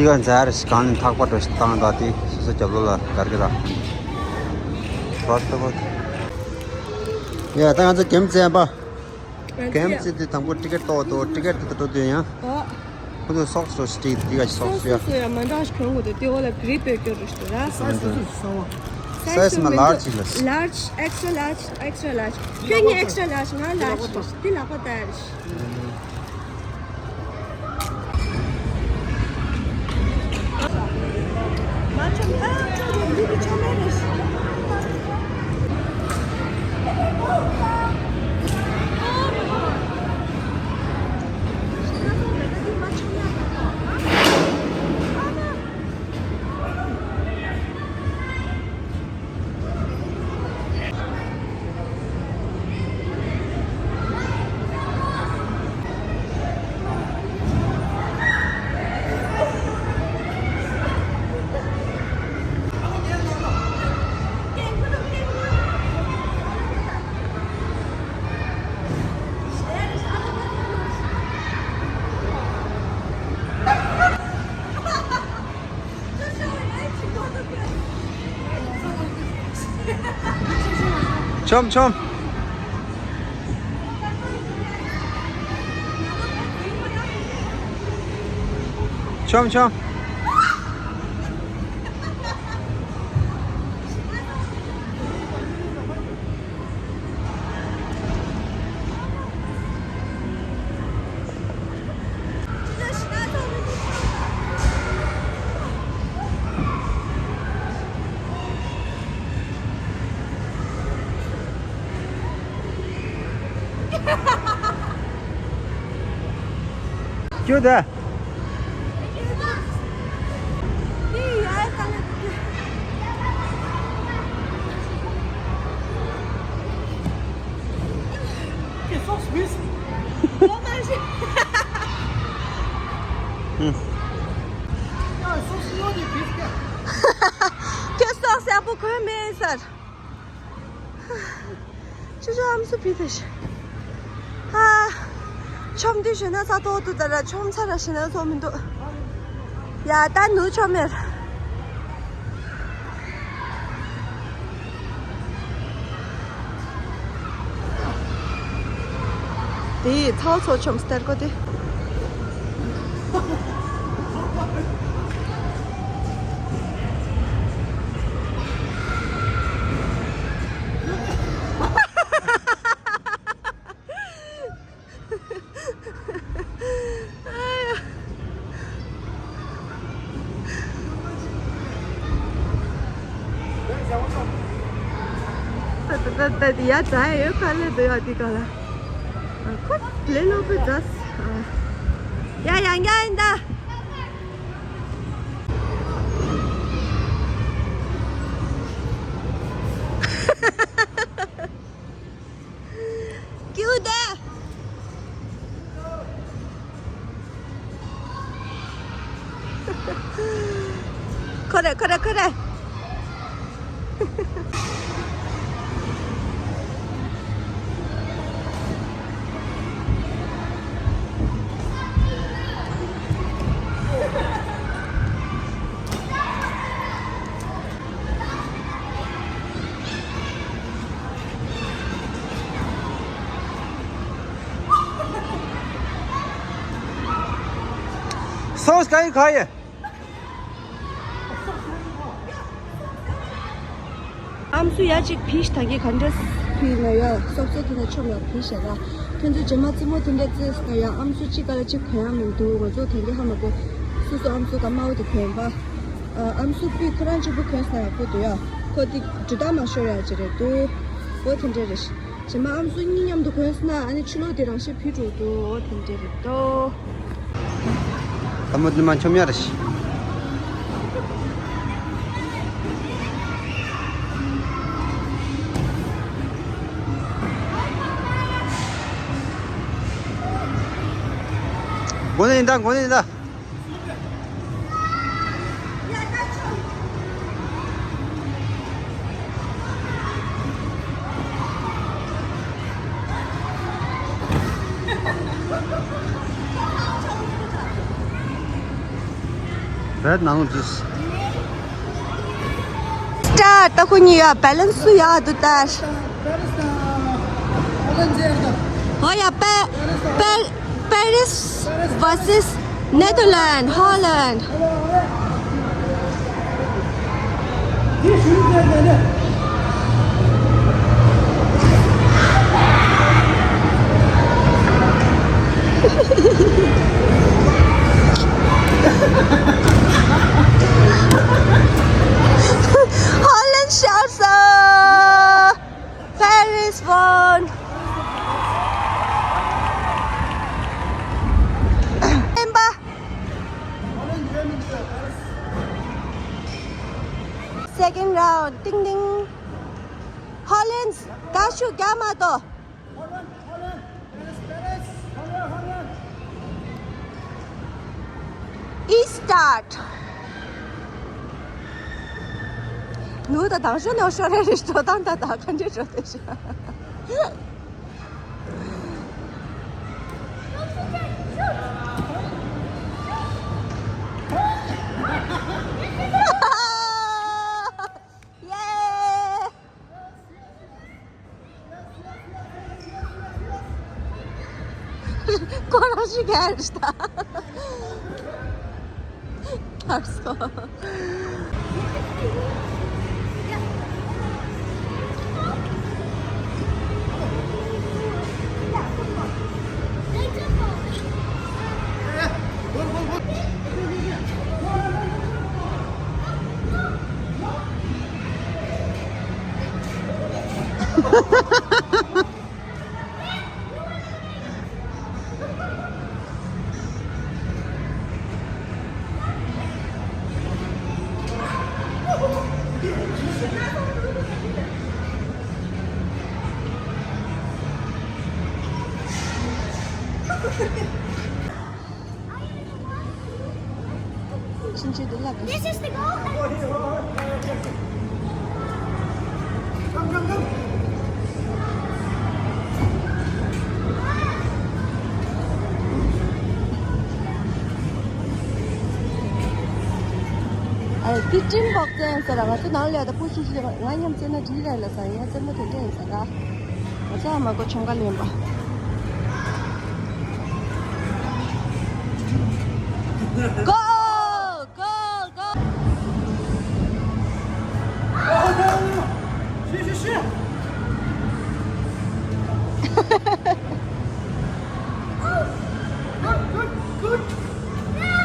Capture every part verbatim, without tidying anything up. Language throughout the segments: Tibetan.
དེ་ག་འཛར་གང་ནས་ཐག་པ་འགྲོ་ཞིག་བཏང་ད་དེ་སོ་སོ་རྒྱབ་ལོགས་ལ་གར་གི་ལ། བར་ཏོ་བར། ཡ་ད་ང་ཚོ་གེམ་རྩེ་ཡ་པ། ང་གེམ་ཚོ་རྩེ་དེ་དང་པོ་ཊི་ཀེ་ཊི་ཏོག་ཏོ་ཊི་ཀེ་ཊི་དེ་ཏོག་ཏོ་ཡང་། ཨོ། ཁོ་ཚོ་སོག་སི་རོ་སི་ཊི་དེ་ག་སོག་སི་ཡ། སོག་སི་ཡ་མ་འདྲ་ཞིག་གྱོན་དགོས་དེ་དེ་འོག་ལ་གི་རི་པེ་སྐྱོར་རུ་ཞིག་ར། སའི་ཛི་སུ་སོང་བ། སའི་ཛི་མ་ལར་ཇི་ལ། ལར་ཇི། ཨེག་སི་ཊ་ར་ལར་ཇི། ཨེག་སི་ཊ་ར་ལར་ཇི། ཁྱོད་གཉིས་ཨེག་སི་ཊ་ར་ལར་ཇི། ང་ལར་ཇི་རེད། དེ་ལག་པ་ལྟ་ཡ་རེད། མཆོམ་མཆོམ། མཆོམ་མཆོམ། ཁྱོད་ད། ཁྱོད་སོག་སི་ཡག་པོ་གོན་མེད་ཟེར། ཅོ་ཅོ་ཨམ་སྲུ་ཕི་དེ་ཤི། ཨ། ཆོམ་དུས་ཞེ་ན་ཚ་ཏོག་ཏུ་ད་ར་ཆོམ་ཚ་ར་ཞེ་ན་ཚོ་མི་འདུག་ཡ་ད་ནུ་ཆོམ་མེར། དེ་ཚའོ་ཚོ་ཆོམ་སྟེར་གོ་དེ། ད་ད་ད་ཡ་ད་ཡོད་ག་ལེ་འདི་ཡ་འདི་ག་ལ། ཁོ་ལེ་ལོ་པེ་ཛས། ཡ་ཡ་ཡ་ཡིན་ད། ཁྱོད་དེ། ཁོ་རེ་ཁོ་རེ་ཁོ་རེ། སོགས་ག་ཡི་ག་ཡི། ཨམ་སྲུ་ཡ་གཅིག་ཕིས་ད་གི་ག་འདྲ་ཕིས་ན་ཡ་སོབ་སོབ་དེ་ན་ཆོམ་ཡ་ཕིས་ཤ་ར། ཁྱོད་ཚོ་རྗེས་མ་རྩེད་མོ་དེ་འདྲ་རྩེས་ན་ཡ་ཨམ་སྲུ་གཅིག་ག་ལ་གཅིག་གོན་ཡ་མི་འདུག་ང་ཚོ་དེང་གི་ཧ་མ་གོ། སོ་སོ་ཨམ་སྲུ་ག་དམར་པོ་དེ་གོན་པ། ཨམ་སྲུ་སྤུས་ཁོ་རང་གཅིག་པུ་གོན་ས་ཡག་པོ་འདུག་ཡ། ཁོ་དེ་འགྲོ་སྟངས་མ་ཤོར་ཡ་ཅིག་རེད་འདུག་འོ་དེ་འདྲ་རེད། རྗེས་མ་ཨམ་སྲུ་གཉིས་མཉམ་དུ་གོན་སོང་ན་ཨ་ནི་ཕྱི་ལོགས་དེ་རང་བཞིན་ཕུད་འགྲོ་འདུག་འོ་དེ་འདྲ་རེད་དོ། ལྷ་མོ་ནི་མ་འཆོམ་ཡ་རེད། མགོ་ནས་ཡིན་ད། མགོ་ནས་ཡིན་ད། རེད་ནང་ལོགས་ཀྱི། སྟྲ་ད་ཁོ་གཉིས་ཡ་བེ་ལན་སུ་ཡ་དུ་ལྟར། ཨོ་ཡ་པེ་པེ་Paris versus Netherlands, Holland. Holland shouts, uh, Paris won. Remember? Second round. Ding ding. Holland, Gashu Gamato. Start. ནུ་ད་དང་ཤོ་ནོ་ཤོ་རེ་རེ་ཤོ་དང་ད་ད་ག་འདྲེ་ཤོ་དེ་ཤོ། ཡེ། ཁོ་རང་ཞིག་ག་རེ་ད། ཐར་སོ། ཕྱིན་ཆད་དེ་ལ་This is the goal. ཨ་དེ་ཀྲིན་བོག་ཙེ་ཡིན་ས་ར། ང་ཚོ་ནང་ལ་ཡ་ད་སྤུ་ཤིང་ཤིག་ང་མཉམ་རྩེ་ན་འགྲིག་རེད་ལ་ས། ཡ་རྩེད་མོ་དེ་འདྲ་ཡིན་ས་ར། ང་ཚོ་ཨ་མ་གོ་ཆུང་ག་ལེན་པ། Go! Go! Go!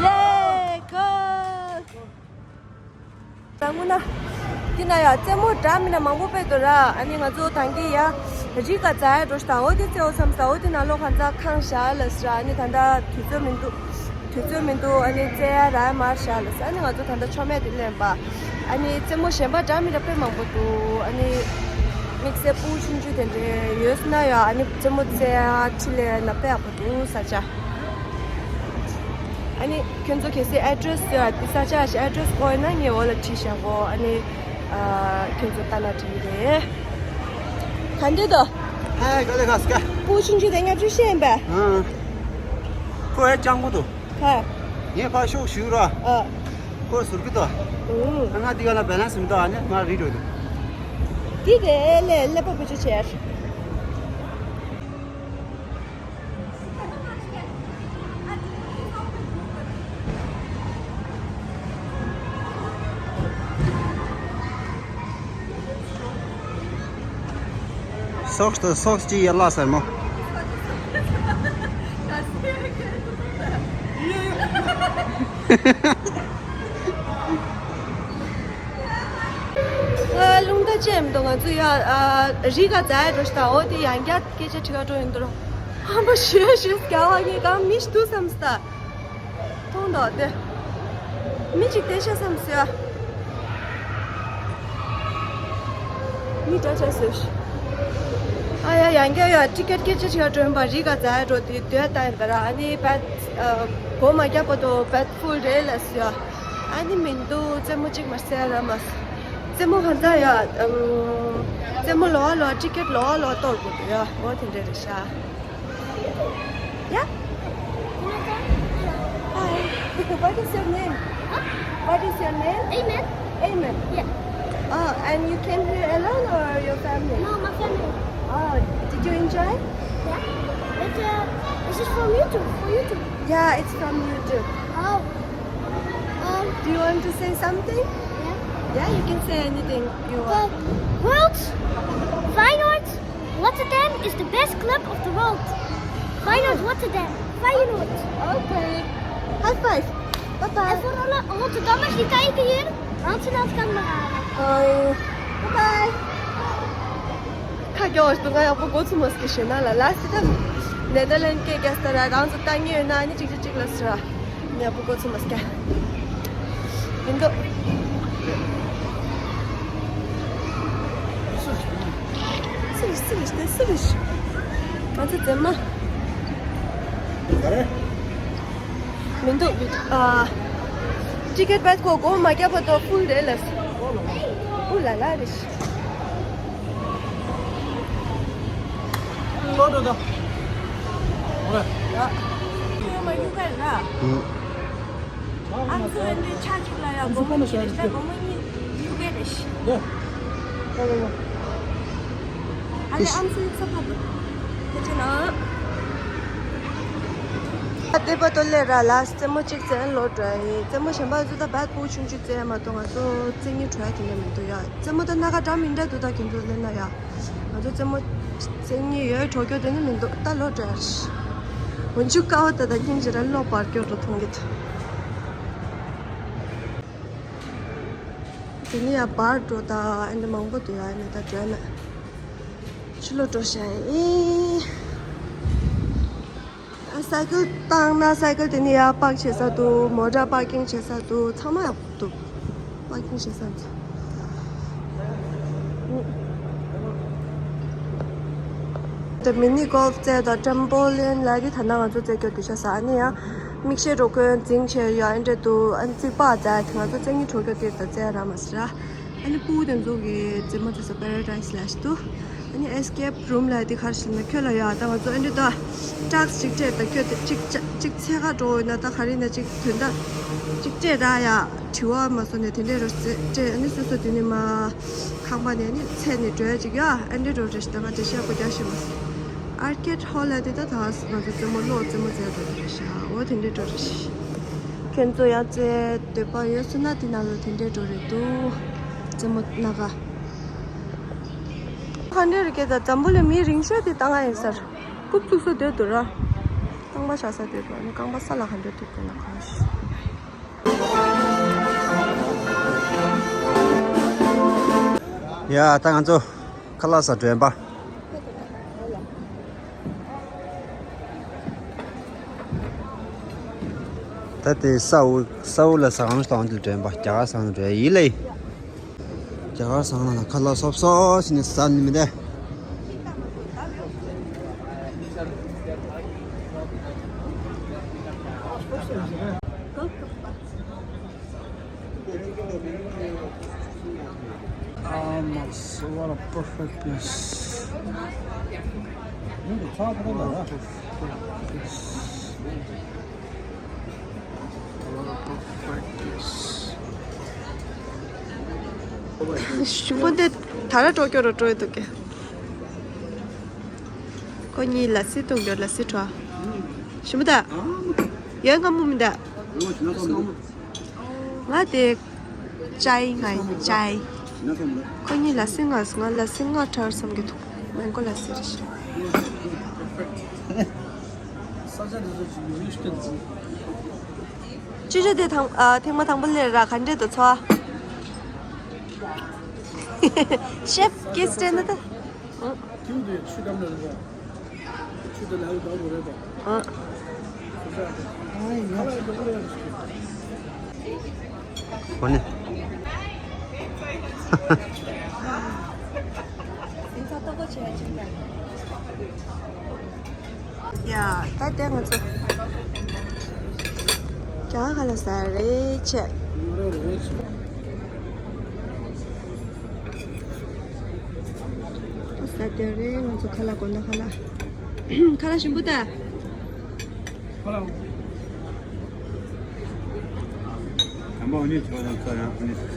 Yay! Go! ད་དངོས་གནས་འདི་ན་ཡ་རྩེད་མོ་འདྲ་མིན་ན་མང་པོ་སྤེལ་འདུག་ར། ཨ་ནི་ང་ཚོ་ད་གིན་ཡ་རི་ཁ་འཛེག་ཡ་འགྲོ་ཤི་ད། འོ་དེ་རྩེ་འོ་བསམ་ས། འོ་དེ་ནང་ལོགས་ཁ་འཛེག་ཁང་བཞག་ལ་སི་ར། ཨ་ནི་ད་ལྟ་དུས་ཚོད་མི་འདུག་དུས་ཚོད་མི་འདུག་ཨ་ནི་རྩེ་ཡ་ར་མར་བཞག་ལ་སི། ཨ་ནི་ང་ཚོ་ད་ལྟ་མཆོད་མེ་དེ་ལེན་པ། ཨ་ནི་རྩེད་མོ་གཞན་པ་འདྲ་མིན་འདྲ་དཔེ་མང་པོ་འདུག་ཨ་ནི་དམིགས་བསལ་སྤུ་ཆུང་ཆུང་དེ་འདྲ་ཡོད་ན་ཡ། ཨ་ནི་རྩེད་མོ་རྩེ་ཡ་འཕྲིན་ལས་ན་དཔེ་ཡག་པོ་འདུག་ས་ཆ། ཨ་ནི་ཁྱོད་ཚོ་གལ་སྲིད་ཨེ་ཌི་རེ་སི་ཡོད་དེ་ས་ཆ་ཞིག་ཨེ་ཌི་རེ་སི་དགོས་ན་ངའི་འོག་ལ་བྲིས་བཞག་གོ་ཨ་ནི་ཨ་ཁྱོད་ཚོ་ལྟ་ན་འགྲིག་གི་རེད། ག་འདྲ་འདུག་ཧེ་ག་ལེ་ག་སྐ་སྤུ་ཆུང་ཆུང་དེ་ཉག་ཆུ་ཤེས་ཡིན་པས། ཨ་ཁོ་ཨེ་སྤྱང་པོ་འདུག་ཧ། ངས་ཕར་ཤོག་ཞུ་ར། ཨ་ཁོ་ཟུར་གི་འདུག་ཨུ། ང་འདི་ག་ལ་བེ་ལན་སི་མི་འདུག་ཨ་ནི་ང་རིལ་འགྲོ་འདུག་འདི་རེད་ལེ་ཀླད་པ་བེད་སྤྱོད་བྱས། སོགས་དང་སོགས་ཀྱི་ཡར་ལ་ཟེར་མོ། ཨ་རླུང་རྟ། ཅེམ་དོ་ང་ཚོ་ཡ་ཨ་རི་ག་ཛའི་འགྲོ་ཤི་ད་འོ་དེ་ཡང་བསྐྱར་སྐད་ཆ་དྲི་ག་འགྲོ་ཡིན་འདུག་རོ། ཧམ་པ་ཞེ་ཞེས་རྒྱ་བ་ངས་གང་མི་ཞིག་འདུག་བསམ་སི་ད། མཐོང་དོ་དེ། མི་གཅིག་བསྡད་ཤག་བསམ་སི་ཡ། མི་འདྲ་འདྲ་བཟོས་ཤག་ཨ་ཡ་ཡང་བསྐྱར་ཡ་ཊི་ཀེ་ཊི་སྐད་ཆ་དྲི་ག་འགྲོ་ཡིན་པ་རི་ག་ཛའི་འགྲོ་དེ་སྡོད་ད་ཡིན་པ་ར། ཨ་ནི་བད་ཨ་སྒོ་མ་བརྒྱབ་པ་དོ་བད་ཕུལ་རེད་ལ་སི་ཡ། ཨ་ནི་མི་འདུག་རྩེད་མོ་གཅིག་མ་སེ་ར་མ་སི། རྩེད་མོ་གང་ཚ་ཡ། ཨམ། རྩེད་མོ་ལོ་ཨ་ལོ་ཊི་ཀེ་ཊི་ལོ་ཨ་ལོ་གཏོར་དགོས་འདུག་ཡ། འོ་དེ་འདྲ་རེད་ཤག Yeah? Hi. What is your name? Huh? What is your name? Amen. Amen. Yeah. Oh, and you came here alone or your family? No, my family. Oh, did you enjoy? Yeah. But uh, this is from YouTube. For YouTube. Yeah, it's from YouTube. Oh. Um, Do you want to say something? Yeah. Yeah, you can say anything you want. The world's Feyenoord Rotterdam is the best club of the world. Feyenoord Rotterdam. Feyenoord. Okay. High five. Bye bye. En voor alle Rotterdammers die kijken hier, hand ze naar de camera. Oh. Bye bye. ཁ་རྒྱོགས་འདུག་ང་ཡག་པོ་མགོ་ཚུགས་མ་སྐྱེ་ཞེ་ན་ལ་ལ་སི་ད་ནེ་དར་ལན་སྐད་རྒྱག་སྟ་ར་རང་ཚོ་ལྟ་ངེས་ཡོད་ན་ཨ་ནི་གཅིག་གཅིག་གཅིག་ལ་སི་ར། ཉ་པོ་གོ་ཚུ་མ་སྐྱ། མི་འདུག་སི་རི་སི་རི་སི་རི་སི་རི། ང་ཚོ་རྫེན་མ། ག་རེ། མི་འདུག་ཨ། ཊི་ཀེ་ཊི་བད་ཁོ་སྒོ་མ་བརྒྱབ་པ་དོ་ཕུལ་རེད་ལ། ཨུ་ལ་ལ་རེད། ལོ་འགྲོ་དང་། ཨ་ཚོ་འདི་ཆ་གཅིག་ལ་ཡང་སྒོར་མོ་གཉིས་རེད་ཤག་སྒོར་མོ་གཉིས་ཡུ་གེ་རེད་ཤག་ཨ་ནི་ཨམ་སྲུའི་ཚོགས་པ་དེ་ཅི་ན། ཨ་བདེ་པ་ཏོ་ལེ་ར་ལ་རྩེད་མོ་གཅིག་རྩེན་ལོ་འགྲོ་ཡི་རྩེད་མོ་གཞན་པ་ཚོ་ད་བད་པུ་ཆུང་ཆུང་རྩེ་མ་གཏོགས་ང་ཚོ་རྩེད་ཉི་གྲོ་ཡ་དེ་འདྲ་མི་འདུག་ཡ། རྩེད་མོ་ད་སྣ་ཁ་འདྲ་མི་འདྲ་འདུག་ད་ཁྱོད་ཚོ་ལེན་ན་ཡ། ང་ཚོ་རྩེད་མོ་རྩེད་ཉི་ཡོད་གྲོ་ཁྱོད་དེ་ནི་མི་འདུག་ད་ལོ་འགྲོ་ཡ་རེད། འོན་ཆུ་ཀ་བ་ད་ད་ཁྱིམ་གྱི་ར་ལོ་བར་སྐྱོ་འགྲོ་མཐོང་གི་འདུག་དེ་ནི་ཡ་བར་འགྲོ་ད་ཨེ་འདྲ་མང་པོ་འདུག་ཡ་ནི་ད་འགྲོ་ན་ཕྱི་ལོ་འགྲོ་ཤ་ཡིན། ཨ་སའི་ཀལ་བཏང་ན་སའི་ཀལ་དེ་ནི་ཡ་པག་བྱེད་ས་འདུག་མོ་ཊ་པར་ཀིང་བྱེད་ས་འདུག་ཚང་མ་ཡག་པོ་འདུག་པར་ཀིང་བྱེད་ས་འདུག་དེ་མི་ནི་གོལ་ཕ་རྩེད་དང་ཊམ་པོ་ལིན་ལ་རི་ད་ན་ང་ཚོ་རྩེད་སྐྱོ་འདུག་ཤ་ས་ཨ་ནི་ཡ་མིག་ཤེལ་རོ་ཀོན་འཛིང་བྱས་ཡ་ཨེ་འདྲ་འདུག་ཨ་ནི་རྩིག་པ་རྩེད་དེ་ང་ཚོ་རྩེད་ཉི་གྲོ་སྐྱོ་དེ་ད་རྩེད་ར་མ་སི་ར། ཨ་ནི་སྤུ་གུ་དེ་ཚོ་གི་རྩེད་མོ་རྩེ་ས་པ་ར་ཌའི་སི་ལ་ཞིག་འདུག་ཨ་ནི་ཨེ་སི་ཀེབ་རུམ་ལ་དེ་ག་རེ་ཞིག་ན་ཁྱོད་ལ་ཡ་ད་ང་ཚོ་ཨ་འདྲ་ད་ཊག་སི་ཅིག་སྤྲད་ད་ཁྱོད་དེ་ཅིག་ཅ་ཅིག་འཚོལ་ག་འགྲོ་ཡོད་ན་ད་ག་རེ་ན་ཅིག་དོན་དག་ཅིག་སྤྲད་ར་ཡ་དྲི་བ་མ་སོང་ནས་དེ་འདྲའི་རོ་སྤྲད་ཨ་ནི་སོ་སོ་དེ་ནི་མ་ཁང་པ་ནས་ཨ་ནི་འཚོལ་ནས་འགྲོ་ཡ་ཅིག་ཡ་ཨ་འདྲ་རོ་རེ་ཞིག་ད་ང་འགྲེལ་བཤད་པོ་རྒྱག་ཤེས་མ་སོང་། ཨར་ཀེ་ཌི་ཧོལ་ལ་དེ་ད་ད་ང་ཚོ་རྩེད་མོ་ལོ་རྩེད་མོ་རྩེ་འགྲོ་རེ་ཤ་འོ་དེ་འདྲའི་འགྲོ་རེ་ཤ། ཁྱེད་ཚོ་ཡང་རྩེད་འདོད་པ་ཡོད་སོང་ན་དེ་ནང་ལོ་དེ་འདྲའི་འགྲོ་རེད་འདུག་རྩེད་མོ་སྣ་ཁ། ག་འདྲ་རེད་སྐད་ད་འཛམ་བུ་གླིང་མི་རིང་ཤོས་དེ་ད་ང་ཡིན་ས་རེད། རྐུབ་བཙུགས་ས་སྡོད་འདུག་ར། རྐང་པ་བཞག་ས་སྡོད་འདུག་ཨ་ནི་རྐང་པ་ས་ལ་ག་འདྲ་འདུག་དགོས་ན་གང་ཤེས། ཡ་ད་ང་ཚོ་ཁ་ལག་ཟ་འགྲོ་ཡིན་པ། ད་དེ་ས་འུ་ས་འུ་ལ་ཟ་ཁང་ཞིག་དང་དུ་འགྲོ་ཡིན་པ་རྒྱ་གར་ཟ་ཁང་དུ་འགྲོ་ཡིན་ལེ། རྒྱ་གར་ཟ་ཁང་ནང་ཁ་ལག་སོབ་སོབ་ཞིག་ནས་ཟ་ནི་མི་འདུག Ah, mas, what a perfect place. What a perfect place. What a perfect place. ཞུ་པོ་འདི་ད་ར་སྤྲོ་སྐྱོ་རུ་སྤྲོ་ཡི་འདུག་གི་ཁོ་གཉིས་ལ་སི་འཐུང་རྒྱུ་ལ་སི་འཕྲོ། ཞུ་མོ་ད། ཡོད་ང་མོ་མི་ད། ང་དེ་ཅའི་ང་ཅའི། ཁོ་གཉིས་ལ་སི་ང་ང་ལ་སི་ང་ཁྲར་བསམ་གི་འདུག་མེང་གོ་ལ་སི་རེ་ཞིག་ཅི་ཅི་དེ་ཐང་ཨ་ཐེངས་མ་དང་པོ་ལས་ར་ག་འདྲེ་དུ་ཚོ། ཤེབ་ཀྱིས་སྤྲད་ན་ད། ཨ། ཁྱེད་དེ་ཆུ་དམ་ལ་རེད་པ། ཆུ་དེ་ལ་ཡོད་དམ་རེད་པ། ཨ། གོ་ནི། ཡ། ད་ལྟ་ང་ཚོ་རྒྱ་གར་ལ་ཟ་རེད་བྱས། ཟ་དེ་རེད། ང་ཚོ་ཁ་ལག་དགོས་ན་ཁ་ལག་ཁ་ལག་ཞིམ་པོ་ད། དམ་པ་འོ་ནི་ཆོག་དང་ཁ་རང་འོ་ནི་ཆོག